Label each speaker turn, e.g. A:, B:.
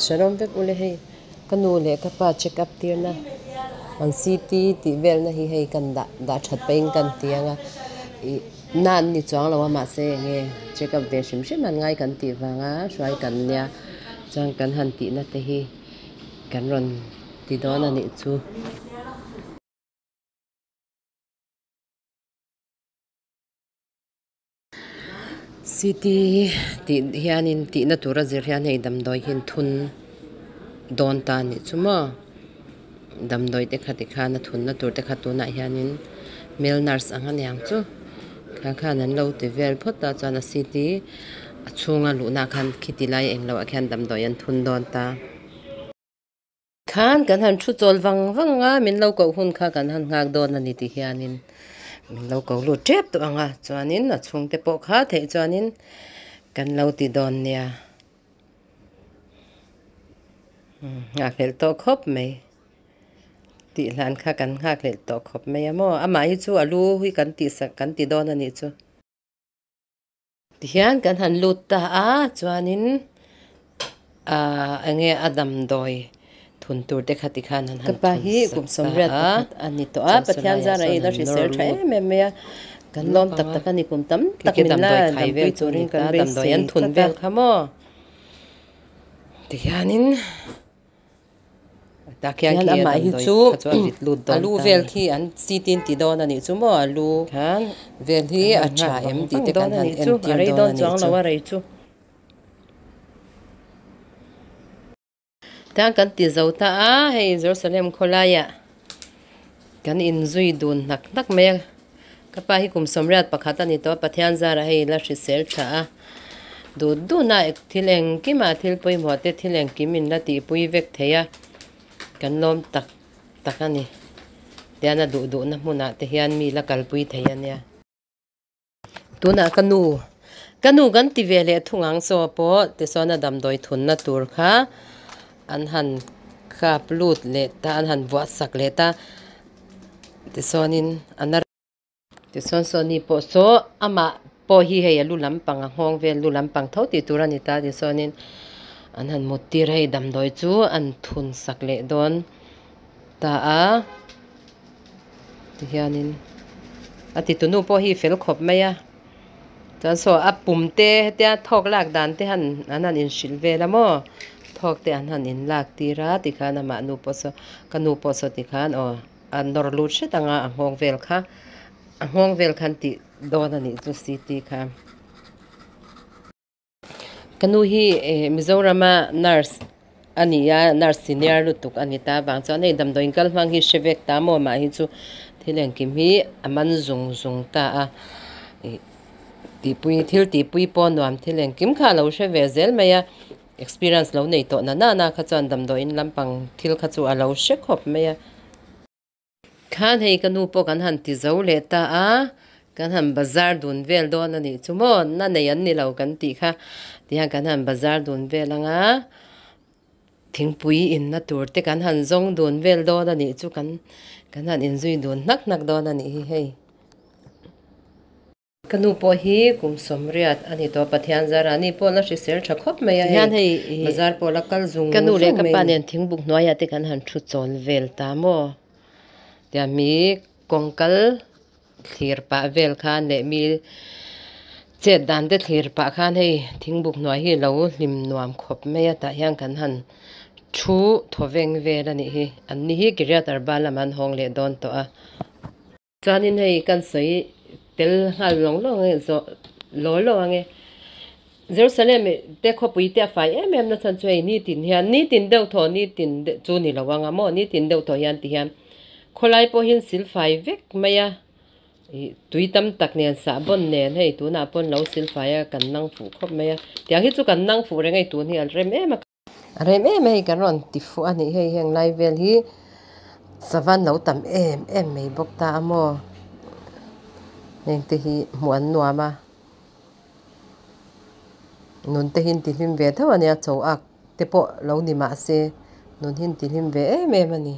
A: Shalom vek ule hei ka nu leh ka pa check up tir na an CT tih vel na hi hei kan dah dah that pahin kan ti anga ih na an ni chuang lo a mahse enge check up ve hrim hrim an ngai kan tih vanga hruai kan nia chuan kan han tih na te hi kan rawn ti dawn a nih chu. City tih hianin tihna tura zir hian hei damdawi hi an thun dawn ta a nih chu maw damdawi te kha tikhan a thunna tur te kha tunah hianin male nurse ang aniang chu kha khan an lo ti vel phawt a chuan a city a chhunga luhna ah khan khiti lai englo ah khian damdawi an thun dawn ta. Khan kan han thu chawl vang vang a, min lo koh hun kha kan han nghak dawn a ni ti hianin min lo ko lut tep tawh ang a, chuanin a chhungte pawh kha theih chuanin kan lo ti dawn nia. Nghakhlelh tawh khawp mai tih hlan kha kan nghakhlelh tawh khawp mai a maw, amah hi chu a lu hi kan tih sak kan ti dawn a nih chu. Tihian kan han lut ta a chuanin ahh enge a damdawi thun tur te kha tikhan an han thun sak ta a chuan sawlai ah sawn an nawr lut lawk ang a khi khi damdawi khai vel chu a ni ta damdawi an thun vel kha maw tihianin. Tak hian khi a damdawi kha chu a vit lut dawn ta a ni. Khi an chi tin ti dawn a nih chu maw a lu vel hi a tha em tih te kan han entir dawn a nih chu. Tang kan ti zo ta a, hei Jerusalem khawlaiah kan inzui dun hnak hnak mai a. Ka pa hi kum 81 a ni tawh a, Pathian zarah hei la hrisel tha a, duh duhna thil engkimah thil pawimawh te thil engkim in la tihpui vek thei a, kan lawm tak tak a ni. Tian a duh duhna hmunah te hian mi la kalpui thei a nia. Tunah ka nu, ka nu kan ti ve leh thung ang chaw pawh tichuan a damdawi thunna tur kha an han kap lut leh ta, an han vuah sak leh ta. Tichuanin a na Tichuan Sony pawh saw amah pawh hi hei a lu lampang a nghawng vel lu lampang tho tih tur a ni ta tichuanin an han mut tir hei damdawi chu an thun sak leh dawn ta a tihianin a titunu pawh hi fel khawp mai a chuan saw a pum te hetia thawk lak dan te han an han inhrilh vel a maw thawk te an han inlak tir a tikhan amah nu pawh saw ka nu pawh saw tikhan aw. A nawr lut hret anga a nghawng vel kha a nghawng vel khan tih dawn a nih chu CT kha. Ka nu hi eh Mizorama nurse a ni a nurse senior lutuk a ni ta avang chuan hei damdawiin kal hmang hi hre vek ta maw mah hi chu thil engkim hi a man zung zung ta a ih tihpui thil tihpui pawh nuam thil engkim kha a lo hre ve zel mai a. Experience lo nei tawh na nana kha chuan damdawiin lampang thil kha chu a lo hre khawp mai a. Khan hei ka nu pawh kan han ti zo leh ta a, kan han bazar dun vel dawn a nih chu maw, na nei an ni lo kan tih kha tihian kan han bazar dun vel ang a, thingpui inna tur te kan han zawng dun vel dawn a nih chu kan kan han inzui dun hnak hnak dawn a nih hi hei. Ka nu pawh hi kum 80 a ni tawh Pathian zar a ni pawh la hrisel tha khawp mai a hei bazar pawh la kal zung zung mai a ni. Ka nu leh ka pa nen thingbuk hnuaiah te kan han thu chawl vel ta maw tia mi kawngkal thlir pah vel khan leh mi chet dan te thlir pah khan hei thingbuk hnuai hi lo hlim nuam khawp mai a tah hian kan han thu thawveng vel a nih hi an ni hi Kiryat Arba lamah an hawng leh dawn tawh a. Chuanin hei kan sawi tel nghal lawng lawng ang e, zawh law law ang e. Jerusalem te khawpui te a fai em em na chhan chu hei nitin hian nitin deuh thaw nitin chu ni lo ang a maw nitin deuh thaw hian ti hian khawlai pawh hian sil fai vek mai a ih tui tam tak nen sahbawn nen hei tunah pawn lo sil fai a kan nang fuh khawp mai a tiang hi chu kan nang fuh reng a hei tun hi a rem em a. A rem em hei kan rawn ti fuh a nih hei heng lai vel hi savan lo tam em em mai bawk ta a maw heng te hi hmuh an nuam a nun te hi an ti hlim ve tho a nia chaw ak te pawh lo ni mahse nun hi an ti hlim ve em em a ni.